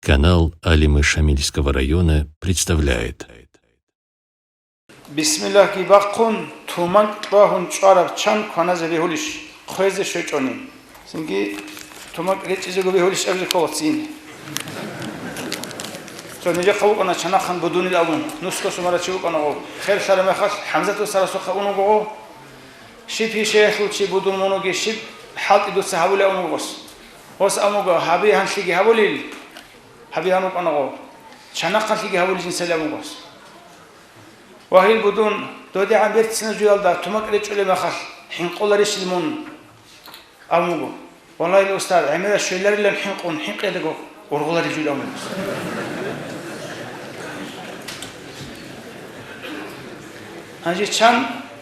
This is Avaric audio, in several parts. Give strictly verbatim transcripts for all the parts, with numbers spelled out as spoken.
Канал Алимы Шамильского района представляет. Бисмиллагьги бахъун, тумакӀ лъугьун чӀвараб чан кваназе бегьулищ, хъвезе щвечӀони? Цинги тумакӀ речӀчӀизего бегьулищ абизе ккола цин. Цо нижехъа вукӀана чанахъан будунил абун, нусго сумара чи вукӀана гъов. Херлъара мехалъ ХӀамзатул сарасухъа ун вуго гъов. Щиб гьишеялъул чи будун мунуги, щиб хӀалтӀи дуца гьабулев ун вугос. Гъос ан вуго, гьабе гьанлъиги гьабулел, гьабе гьан вукӀана гъов. Чанахъанлъиги гьабулел жинцали ан вугос. Вагьил будун, додегӀан берцина жуялда тумакӀ речӀулеб мехалъ, хӀинкъуларищил мун? Абун буго, валлагьил, устар, гӀемерал щвеларилан хӀинкъун, хӀинкъиялдаго ургъуларел жур абун буго. Гьанже чан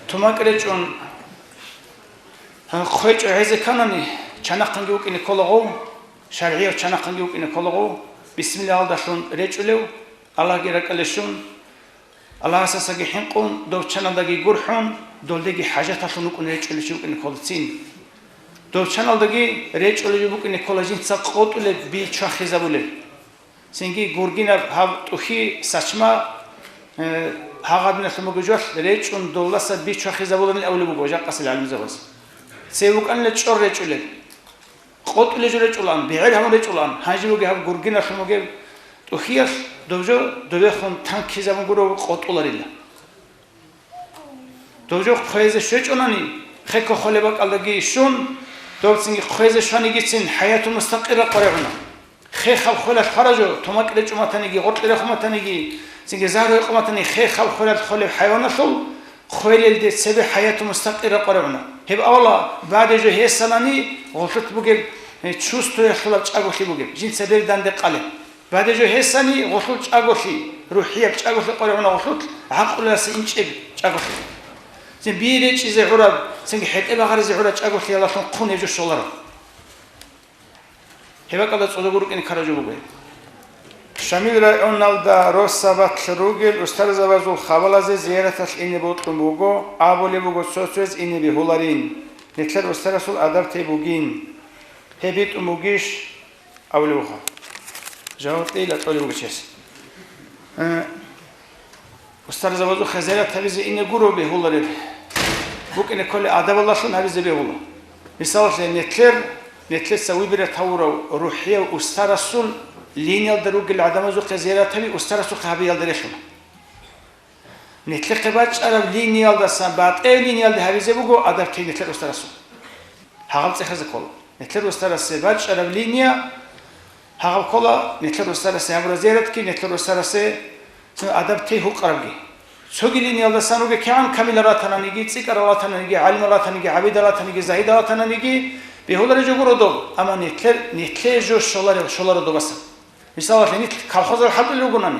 тумакӀ речӀун, хъвечӀо гӀезе кканани, чанахъанги вукӀине ккола гъов, шаргӀияв чанахъанги вукӀине ккола гъов, бисмиллагьалдалъун речӀулев, Аллагьги ракӀалде щун, Аллагьасасаги хӀинкъун, дов чаналдаги гурхӀун, долдеги хӀажаталъун вукӀун речӀулев чи вукӀине ккола цин. Дов чаналдаги речӀулев букӀине ккола жинца къотӀулеб би чвахизабулеб. Цинги гургинаб гьаб тӀухьи сачма, э, гьагъ гьадиналъун бугеб жоялъ речӀун долдаса би чвахизабуларин абулеб буго жакъасел гӀалимзабаз. Цев вукӀанила чӀор речӀулеб. КъотӀулел жо речӀулаан, бегӀер гьабун речӀулаан, гьанже бугеб гьаб гургиналъун бугеб тӀухьиялъ дов жо довехун танкизабун гуро къотӀуларила. Дов жо хъвезе щвечӀонани, хехго холеб бакӀалдаги щун, дов цинги хъвезе щванигицин хӀаятул мустакъирра къваригӀуна. Хехаб хвелалъ хвара жо, тумакӀ речӀун батаниги, гъоркье рехун батаниги, цинги загьру гьекъон батани, хехаб хвелалъ холеб хӀайваналъул хвелелде цебе хӀаяту мустакъирра къваригӀуна. Гьеб авала, баде жо гьесанани, гъолъулъ бугеб, э, чувствуялъулаб чӀаголъи бугеб, жинца бер данде къалеб. Баде жо гьесани, гъолъул чӀаголъи, рухӀияб чӀаголъи къваригӀуна гъолъулъ, гӀакълуялъа инчӀеб чӀаголъи. Цин би речӀчӀизе гӀураб, цинги хӀетӀе багъаризе гӀураб чӀаголъиялалъун хъун гьеб жо щоларо. Гьеб бакӀалда цӀодого рукӀине ккараб жо буго гьеб. Шамил районалда росабалъ ругел устарзабазул хабалазе зияраталъ ине бокьун буго, абулеб буго цо-цояз ине бегьуларин, нилъер устарасул адаб тей бугин. Гьеб битӀун бугищ? Абулеб буго. Жаваб кьейила, кьолеб буго чияс. Э, Устарзабазухъе зиярат гьабизе ине гуро бегьулареб. БукӀине кколеб адабалдалъун гьабизе бегьула. Мисалалъе, нилъер, нилъеца выбирать гьавурав рухӀияв устарасул линиялда ругел гӀадамазухъе зиярат гьаби устарасухъе гьабиялда релълъуна. Нилъехъе бачӀараб линиялдасан батӀияб линиялде гьабизе буго адаб тей нилъер устарасул. Гьагъаб цӀехезе ккола. Нилъер устарасе бачӀараб линия гьагъаб ккола, нилъер устарасе гьабураб зияратги, нилъер устарасе цо адаб тей гьукъарабги. Цоги линиялдасан ругел кигӀан камилал ратананиги, цӀикӀкӀарал ратананиги, гӀалимал ратаниги, гӀабидал ратаниги, загьидал ратананиги бегьулареб жо гуро доб, амма нилъер, нилъее жо щолареб, щоларо добасан. Мисалалъе, нилъ колхозал хӀалтӀулел ругонани,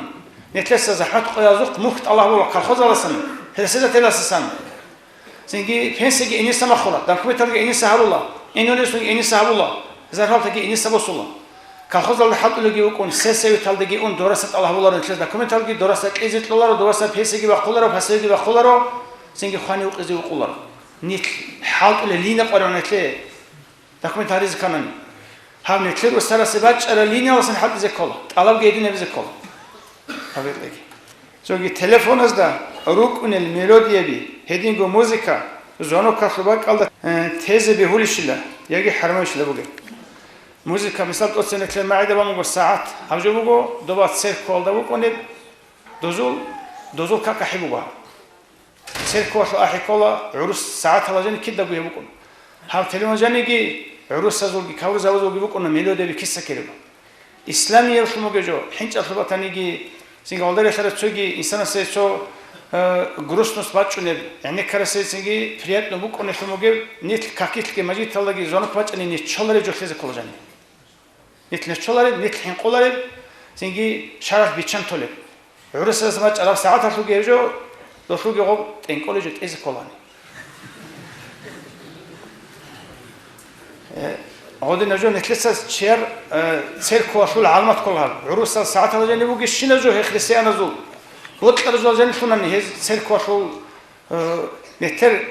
нилъеца захӀмат къоязухъ мухь тӀалаб була колхозаласан, председателасасан. Цинги пенсияги гӀиниса махула, документалги гӀиниса гьарула, гӀинулесунги гӀиниса гьабула, зарплатаги гӀиниса босула. Колхозалда хӀалтӀулелги вукӀун, сельсоветалдаги ун дораса тӀалаб гьабуларо нилъер документалги, дораса кьезе кьоларо, дораса пенсияги бахъуларо, пасиялги бахъуларо, цинги хвани укъизе вукъуларо. Нилъ хӀалтӀулел линия къваригӀуна нилъее. Документ гьаризе кканани, гьаб нилъер устарасе бачӀараб линиялдасан хӀалтӀизе ккола, тӀалабги гьедин гьабизе ккола. Гьаб гьебги. Цоги телефоназда рукӀунел мелодияби, гьединго музыка, звонокалъул бакӀалда, э, тезе бегьулищила яги хӀарамавищила бугеб? Музыка, мисал, тӀоцебе нилъер магӀида бан буго сагӀат, гьаб жо буго, доба церквалда вукӀунеб, дозул, дозул как ахӀи буго. Церквалъул ахӀи ккола, гӀурус сагӀаталда жаниб кидаго гьеб букӀун. Гьаб телефон жаниги, гӀурусазулги, каврузабазулги букӀуна мелодияби киса-кириго. Исламияб лъумуге жо, хӀинчӀалъуб батаниги, цинги гьалда релълъараб цоги инсанасе цо, э, грустность бачӀунеб, гӀенеккарасе цинги приятно букӀунелъул бугеб, нилъ какилъги мажгиталдаги звонок бачӀани нечолареб жо лъезе ккола жаниб. Нилъ нечолареб, нилъ хӀинкъулареб, цинги шаралъ биччан толеб. ГӀурусаз бачӀараб сагӀаталъулги гьеб жо, долъулги гъоб тӀенкӀолеб жо тӀезе кколани. Э, гъодинаб жо нилъеца чияр, э, церквалъул гӀаламат ккола гьаб. ГӀурусал сагӀаталда жаниб бугищинаб жо гьеб христианазул, бокьараб жо жаниб лъунани гьез церквалъул, э, нилъер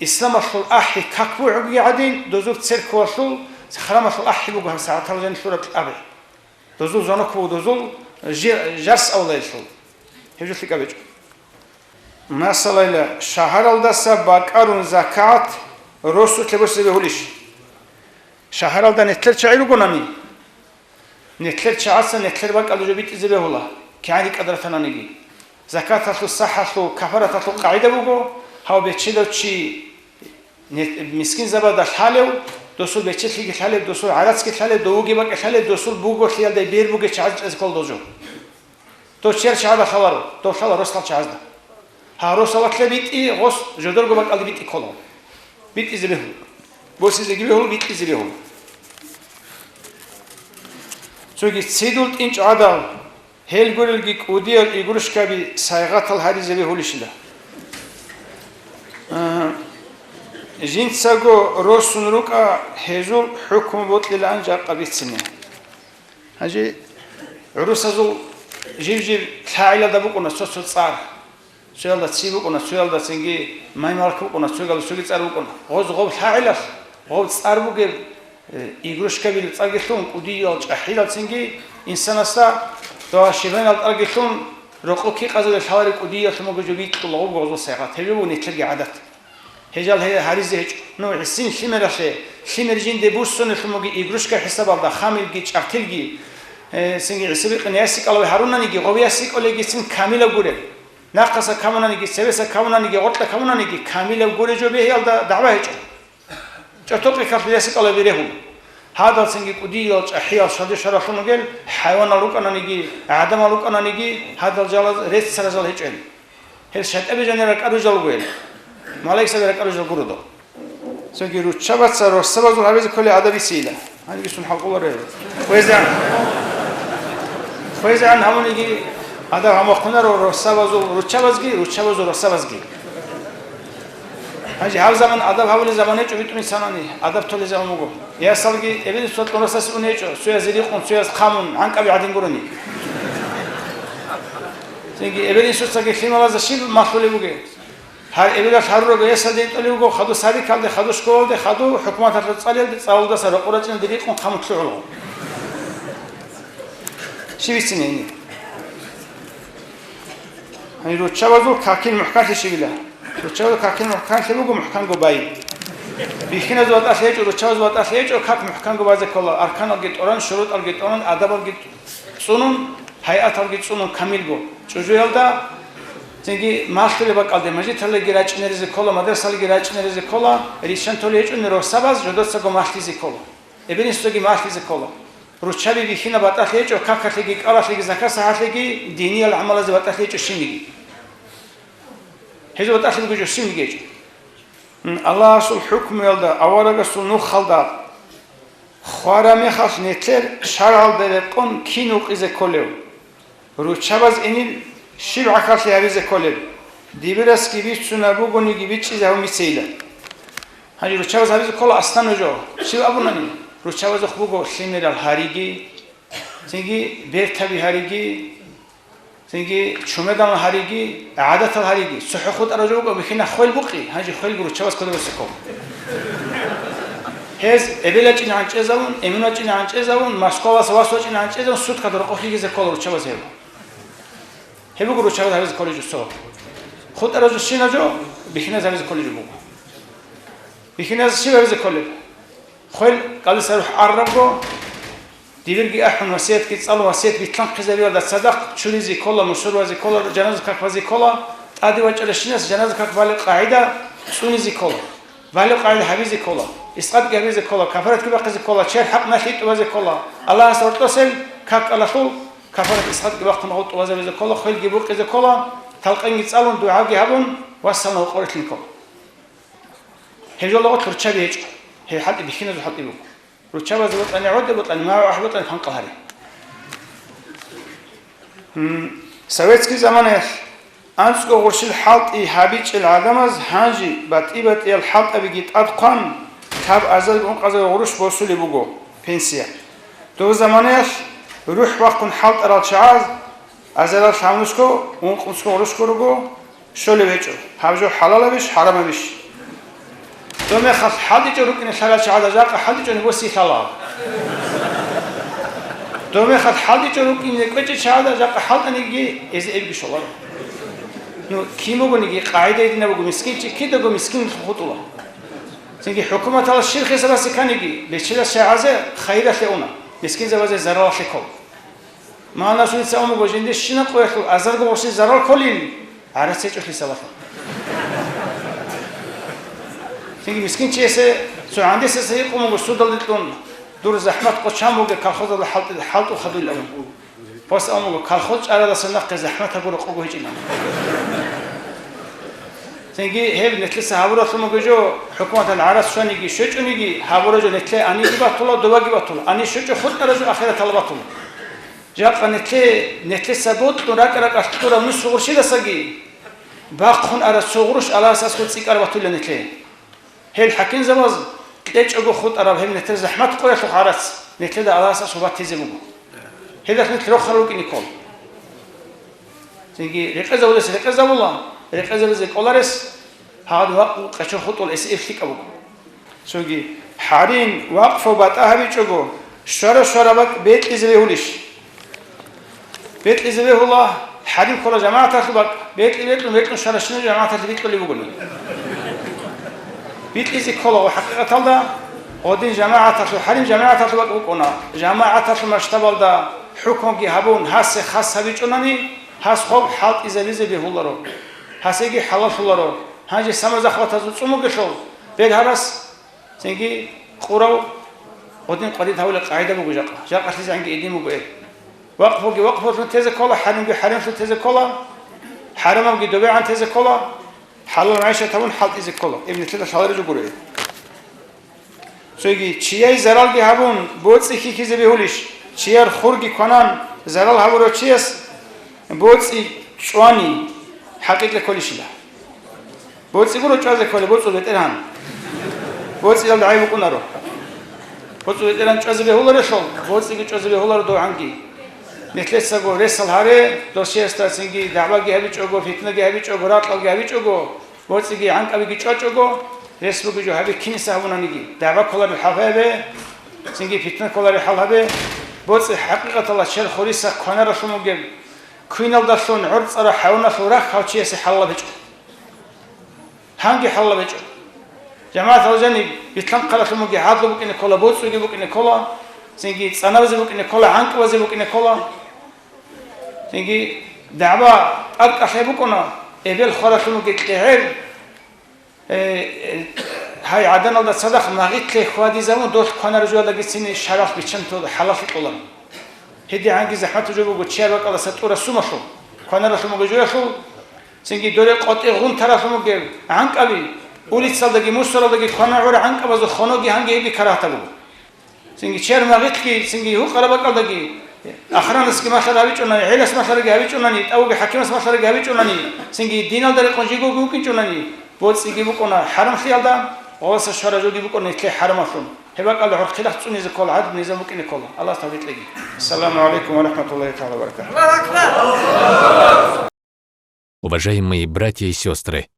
исламалъул ахӀи как бугебги гӀадин, дозул церквалъул, храмалъул ахӀи буго гьаб сагӀаталда жаниб лъураб кьаби. Дозул звонок буго, дозул же-, жарс авлаялъул. Гьеб жо лъикӀаб гьечӀо. Масалайла, шагьаралдаса бакӀарун закат росулъе босизе бегьулищ? Шагьаралда нилъер чагӀи ругонани, нилъер чагӀаца нилъер бакӀалда жо битӀизе бегьула, кигӀан рикӀкӀад ратананиги. Закаталъул сахӀалъул, кафараталъул къагӀида буго, гьав бечедав чи не-, мискинзабазда лъалев, досул бечелъиги лъалев, досул гӀарацги лъалев, довуги бакӀи лъалев, досул буголъиялда бер бугев чагӀаз кьезе ккола дов жо. Дов чияр чагӀазда лъаларо, дов лъала росдал чагӀазда. Гьа, росалъе битӀи, гъос жодорго бакӀалде битӀи ккола. БитӀизе бегьула. Босизеги бегьула, битӀизе бегьула. Цоги цидул тӀинчӀ гӀадал, гьел гурелги кӀудиял игрушкаби сайгъатал гьаризе бегьулищила? А, жинцаго росун рукӀа, гьезул хӀукму бокьилаан жакъа бицине. Гьанже гӀурусазул жив-жив лъагӀелалда букӀуна цо-цо цӀар. Цоялда ци букӀуна, цоялда цинги маймалк букӀуна, цоялда цоги цӀар букӀуна. Гъоз гъоб лъагӀелалъ, гъоб цӀар бугеб, э, игрушкабил цӀарги лъун, кӀудиял чӀахӀиял цинги инсанасда дова щибгӀинал цӀарги лъун, рокъо кикъазулел лъалареб кӀудиялъун буго жо бикьула гъоб гъозул сайгъат. Гьеб жо буго нилъерги гӀадат. Гьел гье-, гьаризе гьечӀо. Ну, гӀисин лъимералъе, лъимер жинде буссунелъун буго игрушка хӀисабалда, хамилги, чӀартилги, э, цинги гӀиса бикъине ясикӀалаве гьарунаниги, гъов ясикӀолегицин камилаб гуреб. Нахъаса камунаниги, цевеса камунаниги, гъоркьа камунаниги, камилаб гуреб жо бегьиялда дагӀба гьечӀо. ЧӀотокъи калъу ясикӀалаби регьун. Гьадалцинги кӀудиял чӀахӀиял шаде-шаралъун ругел хӀайванал рукӀананиги, гӀадамал рукӀананиги, гьадал жалаз реццара жал гьечӀел. Гьел шайтӀаби жанир ракӀаружал гуел. Малаикзаби ракӀаружал гуродо. Цоги руччабаца росабазул гьабизе кколей адаб бицейила. Гьанибисун хӀалкъуларе. Хвезан. Хвезан гьавуниги адаб гьамахъунаро росабазул руччабазги, руччабазул росабазги. Гьанже гьаб заман адаб гьавулел заман гьечӀо битӀун инсанани, адаб толел заман буго. Ясалги эбел-инсуца кьурасасе ун гьечӀо, цояз рикъун, цояз хъамун, гӀанкӀаби гӀадин гурони. Цинги эбел-инсуцаги лъималазда щиб малъулеб бугеб? Гьар эбелалъ гьарураб ясалде йитӀулеб буго, хадуб садикалде, хадуб школалде, хадуб хӀукуматалъул цӀалиялде, цӀалулдаса рокъор рачӀиналде рикъун хъамун лъугӀула. Щиб бицине гьениб? Гьаниб руччабазул какил мухӀканлъи щибила? Руччабазул какил мухӀканлъи буго мухӀканго бай. Бихьиназул батӀалъи гьечӀо, руччабазул батӀалъи гьечӀо, как мухӀканго базе ккола, арканалги тӀуран, шурутӀалги тӀуран, адабалги цӀунун, гьайаталги цӀунун камилго. ЧӀужуялда цинги малъулеб бакӀалде, мажгиталдеги рачӀинеризе ккола, мадрасалги рачӀинеризе ккола, риччан толей гьечӀони росабаз жодоцаго малъизе ккола. Эбел-инсуцаги малъизе ккола. Руччаби бихьинаб батӀалъи гьечӀо, какалъеги, кӀалалъеги, закат-сахӀалъеги, диниял гӀамалазе батӀалъи гьечӀо щибниги. Гьезул батӀалъи бугеб жо щибниги гьечӀо. М, Аллагьасул хӀукмуялда, аварагасул нухалда хвара мехалъ нилъер шаргӀалда рекъон кин вукъизе кколев? Руччабаз инил щиб гӀахьаллъи гьабизе кколеб? Дибирасги бицунеб бугониги бичӀчӀизе гьабун бицейила. Гьанже руччабаз гьабизе ккола аслан нужо. Щиб абунани? Руччабазухъ буго лъимерал гьариги, цинги бертаби гьариги, цинги чумедал гьариги, гӀадатал гьариги. ЦохӀо хутӀарав жо буго, бихьина хвел букъи, гьанже хвелги руччабаз кодобизе ккола. Гьез эбел вачӀине гӀанчӀезавун, эмен вачӀине гӀанчӀезавун, Москваласа вас вачӀине гӀанчӀезавун, суткада рокъов хьигизе ккола руччабаз гьев. Гьеб буго руччабаз гьабизе кколеб жо цо. ХутӀарав жо щинав жо, бихьиназ гьабизе кколеб жо буго. Бихьиназ щиб гьабизе кколеб? Хвел кӀалдиса рухӀ аррабго, дибирги ахӀун, васиятги цӀалун, васият битлъанхъизабиялда цадахъ чуризе ккола, мусурбазе ккола, жаназа как базе ккола, тӀаде вачӀаращинас жаназа как балеб къагӀида цӀунизе ккола. Балеб къагӀида гьабизе ккола, искъатги гьабизе ккола, кафаратги бахъизе ккола, чияр хӀакъ налъи тӀубазе ккола. Аллагьасда гьоркьосел как кӀалалъул кафарат, искъатги бахъун гъов тӀубазабизе ккола, хвелги букъизе ккола, талкъинги цӀалун, дугӀаги гьабун, вассалам гьоркьорелъин ккола. Гьеб жо лагъулъ руччаби гьечӀо, гьеб хӀалтӀи бихьиназул хӀалтӀи буго. Руччабазе бутӀани гӀодаб, бутӀани магӀу ахӀ, бутӀани хъанкъал гьари. М, советский заманаялъ анцӀго гъурщил хӀалтӀи гьабичӀел гӀадамаз гьанже батӀи-батӀиял хӀалтӀабиги тӀад хъван, каб азарго ункъазарго гъурущ босулеб буго пенсия. Дов заманаялъ рухӀ бахъун хӀалтӀарал чагӀаз азарал лъабнусго, ункънусго гъурущго руго, щолеб гьечӀо, гьаб жо хӀалалабищ, хӀарамабищ? Дов мехалъ хӀалтӀичӀо рукӀине лъарал чагӀазда жакъа хӀалтӀичӀони боси лъала. Дов мехалъ хӀалтӀичӀо рукӀине кӀвечӀел чагӀазда жакъа хӀалтӀаниги, эзе эбги щоларо. Ну, кин бугониги, къагӀида гьединаб буго, мискинчи кидаго мискинлъун хутӀула. Цинги хӀукуматалъ щиб хисабалъе кканиги, бечелас чагӀазе хайиралъе уна, мискинзабазе заралалъе ккола. Магьанасулица ун буго, жиндир щинаб къоялъул азарго гъоси зарал кколин, гӀарац гьечӀолъи салаха. Цинги мискинчиясе цо гӀандисасе гьикъун буго судалде кьун, дур захӀмат къочан бугеб колхозалда хӀалтӀи-, хӀалтӀул хадуйилан. Гъос ун буго, колхоз чӀаралдаса нахъе захӀмат гьабураб къого гьечӀилан. Цинги гьеб нилъеца гьабуралъун буго жо, хӀукуматалъ гӀарац щваниги щвечӀониги, гьабураб жо нилъее аниги батула, добаги батула, ани щвечӀо хутӀараб жо ахираталда батула. Жакъа нилъе-, нилъеца бокьун ракӀа-ракӀалъ кьураб нусу гъурщидасаги бахъун араб цо гъурущ Аллагьас аскӀов цӀикӀкӀараб батула нилъее. Гьел хӀакимзабаз кьечӀого хутӀараб гьеб нилъер захӀмат къоялъухъ гӀарац нилъеда Аллагьас аскӀов батизе буго. Гьелдалъун нилъ рохарал рукӀине ккола. Цинги рекъезабулес рекъезабула, рекъезабизе кӀоларес гьагъадин вакъ къечо хутӀул эс эб лъикӀаб буго. Цоги, хӀарим, вакъфу батӀа гьабичӀого, щвара-щвара бакӀ бекьизе бегьулищ? Бекьизе бегьула, хӀарим ккола жамагӀаталъул бакӀ, бекьи-бекьун, бекьун щваращинаб жамагӀаталъе бикьулеб бугони. Бикьизе ккола гъо хӀакъикъаталда, гъодин жамагӀаталъул, хӀарим жамагӀаталъул бакӀ букӀуна, жамагӀаталъул масштабалда хӀукмуги гьабун, гьасе хас гьабичӀунани, гьас гъоб хӀалтӀизабизе бегьуларо, гьасеги хӀалаллъуларо. Гьанже самозахватазул цӀун бугелъул, бергьарас цинги къурав гъодин къварид гьавулеб къагӀида буго жакъа. ЖакъалъизегӀанги гьедин буго гьеб. Вакъфуги вакъфулъун тезе ккола, хӀаримги хӀаримлъун тезе ккола, хӀарамабги добегӀан тезе ккола, хӀалал магӀишат гьабун хӀалтӀизе ккола. Гьеб нилъеда лъалареб жо гуро гьеб. Цоги, чияй заралги гьабун, боцӀи хьихьизе бегьулищ? Чияр хурги кванан, зарал гьабурав чияс боцӀи чӀвани хӀакъикъа кколищила? БоцӀи гуро чӀвазе кколеб, боцӀул бетӀергьан. БоцӀиялда гӀайиб букӀунаро. БоцӀул бетӀергьан чӀвазе бегьуларелъул, боцӀиги чӀвазе бегьуларо дов гьанги. Нилъецаго ресал гьаре, дов чиясда цинги дагӀбаги гьабичӀого, фитнаги гьабичӀого, ракьалги гьабичӀого, боцӀиги гӀанкӀабиги чӀвачӀого, рес бугеб жо гьабе киниса гьабунаниги, дагӀба кколареб хӀал гьабе, цинги питна кколареб хӀал гьабе, боцӀи хӀакъикъаталда чер хуриса кванаралъун бугеб, квиналдалъун гӀорцӀарав хӀайваналъул рахь гьав чиясе хӀалалаб гьечӀо. Гьанги хӀалалаб гьечӀо. ЖамагӀатал жаниб битлъанхъаралъун бугеб гӀадлу букӀине ккола, боцӀиги букӀине ккола, цинги цӀанабазе букӀине ккола, гӀанкӀабазе букӀине ккола. Цинги дагӀба тӀадкӀалъе букӀуна, эбел хваралъун бугеб кьегӀер, э, э, гьай гӀаданалда цадахъ магъитлъи хьвадизабун, долъ кванареб жоялдагицин шаргӀалъ биччанто хӀалаллъи кьоларо. ГьедигӀанги захӀматаб жо буго чияр бакӀалдаса тӀура сумалъул, кванаралъун бугеб жоялъул, цинги доре къотӀи гъунтаралъун бугеб гӀанкӀаби, улицалдаги мусоралдаги квана гӀура гӀанкӀабазул хоноги гьанги гьебги карагьатаб буго. Цинги чияр магъитлъги, цинги гьукъараб бакӀалдаги, ахранасги малъараб гьабичӀунани, гӀелас малъараги гьабичӀунани, тӀавуги хӀакимас малъараги гьабичӀунани, цинги диналда рекъон жиго вукӀинчӀунани, боцӀиги букӀуна хӀарамлъиялда, гъолоса щвара жоги букӀуна нилъее хӀарамалъун. Гьеб бакӀалда гӀурхъилахъ цӀунизе ккола, гӀадаб низам букӀине ккола. Аллагьас тавфикъ кьеги. Ассаламу гӀалайкум ва рахӀматуллагьи тагӀала ва баракатугьу. Уважаемые братья и сестры,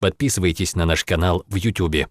подписывайтесь на наш канал в Ютубе.